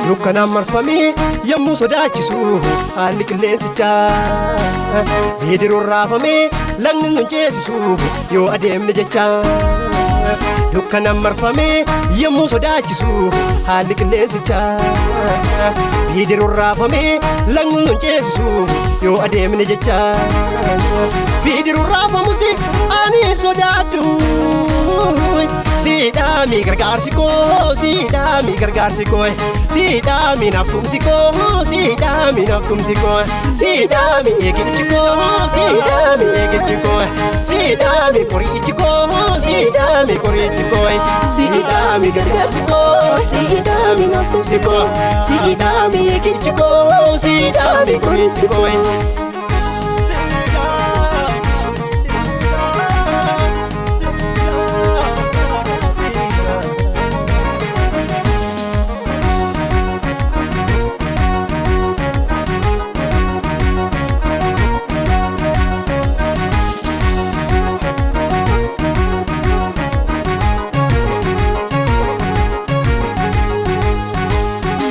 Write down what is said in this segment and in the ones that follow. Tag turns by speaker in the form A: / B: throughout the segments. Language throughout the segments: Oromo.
A: Dukkanaan marfamee yommuu sodaachisu haalli qilleensichaa bidiruun raafamee lagni nun ceesisu yoo adeemne jecha. Dukkanaan marfamee yommuu sodaachisu haalli qilleensichaa bidiruun raafamee lagni nun ceesisu yoo adeemne jecha. Bidiruun raafamus ani sodaadhu. Siidhaami gargaarsi koo, siidhaami gargaarsi koo, siidhaami naaf tumsi koo, siidhaami naaf tumsi koo, siidhaami eegichi koo, siidhaami eegichi koo, siidhaami qorichi koo, siidhaami qorichi koo, siidhaami gargaarsi koo, siidhaami naaf tumsi koo, siidhaami eegichi koo, siidhaami qorichi koo.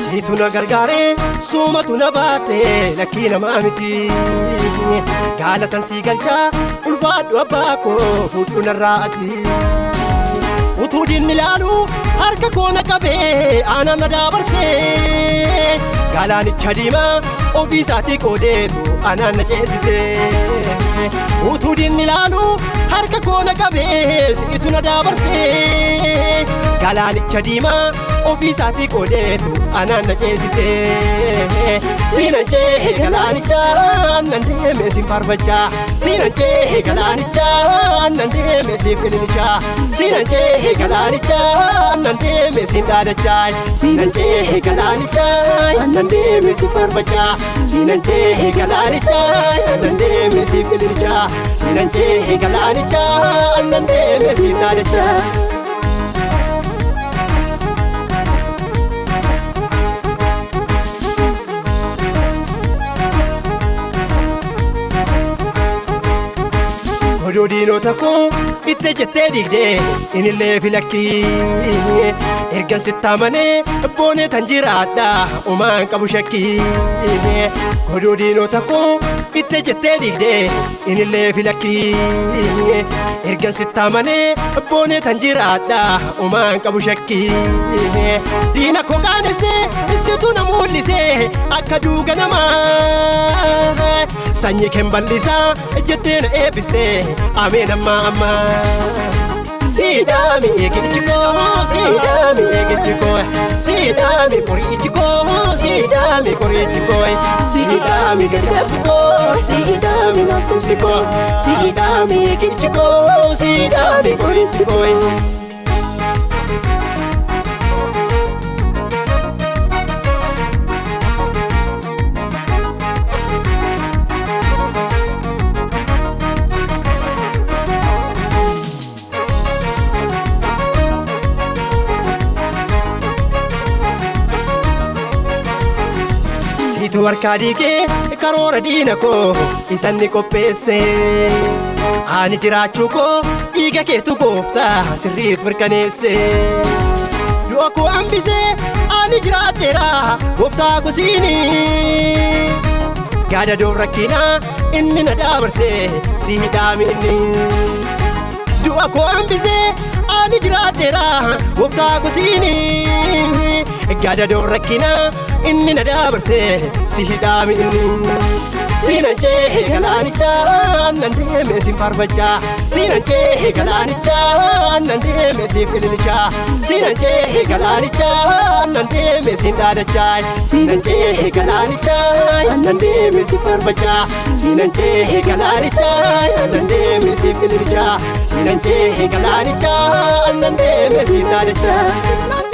A: Siitu na gargaaree suumatu na baate lakkii namaa miti. Gaalatan sii galchaa ulfaadhu abbaa koo fudhu narraa ati. Utuu diinni ilaalu harka koo na qabee aanaan na dabarsee. Galaanicha diimaa ofii isaatii qoodeetu anaan na ceesisee. Utuu diinni ilaalu harka koo na qabee siitu na dabarsee. Galaanicha diimaa ofii isaatii qoodeetu anaan na ceesisee. Siinan cehe galaanicha annan deeme siin faarfachaa. Siinan cehe galaanicha annan deeme siif ililchaa. Siinan cehe galaanicha annan deeme siin dhaadachaa. Siinan cehe galaanicha annan deeme siif faarfachaa. Siinan cehe galaanicha annan deeme siif ililchaa. Siinan cehe galaanicha annan deeme siin dhaadachaa. Godoo diinota koo itti jettee diigdee inillee filakkii. Ergan sitti amanee boonee tan jiraadha homaan qabu shakkii. Godoo diinota koo itti jettee diigdee inillee filakkii. Ergan sitti amanee boonee tan jiraadha homaan qabu shakkii. Diina koo qaanessee situ na mul'isee akka duuga namaa. Sanyii keen bal'isaa jettee na eebbistee ameen amma amma. Siidhaami eegichi koo, siidhaami eegichi koo, siidhaami qorichi koo, siidhaami qorichi koo, siidhaami gargaarsi koo, siidhaami naaf tumsi koo, siidhaami eegichi koo, siidhaami qorichi koo. Siitu harkaa diigee karoora diina koo isan ni qopheesse. Ani jiraachuu koo dhiiga keetu gooftaa sirriitu mirkaneesse. Du'a koo hambisee ani jiraadheera gooftaa koo siini. Gaada rakkinaa inni na dabarse si hidhaami inni. Du'a koo hambisee ani jiraadheera gooftaa koo siini. Gaada rakkinaa inni na dabarse si hidhaami inni. Siinan cehe galaanicha annan deeme siin faarfachaa. Siinan cehe galaanicha annan deeme siif ililchaa. Siinan cehe galaanicha annan deeme siin dhaadachaa. Siinan cehe galaanicha annan deeme siif faarfachaa. Siinan cehe galaanicha annan deeme siif ililchaa. Siinan cehe galaanicha annan deeme siin dhaadachaa.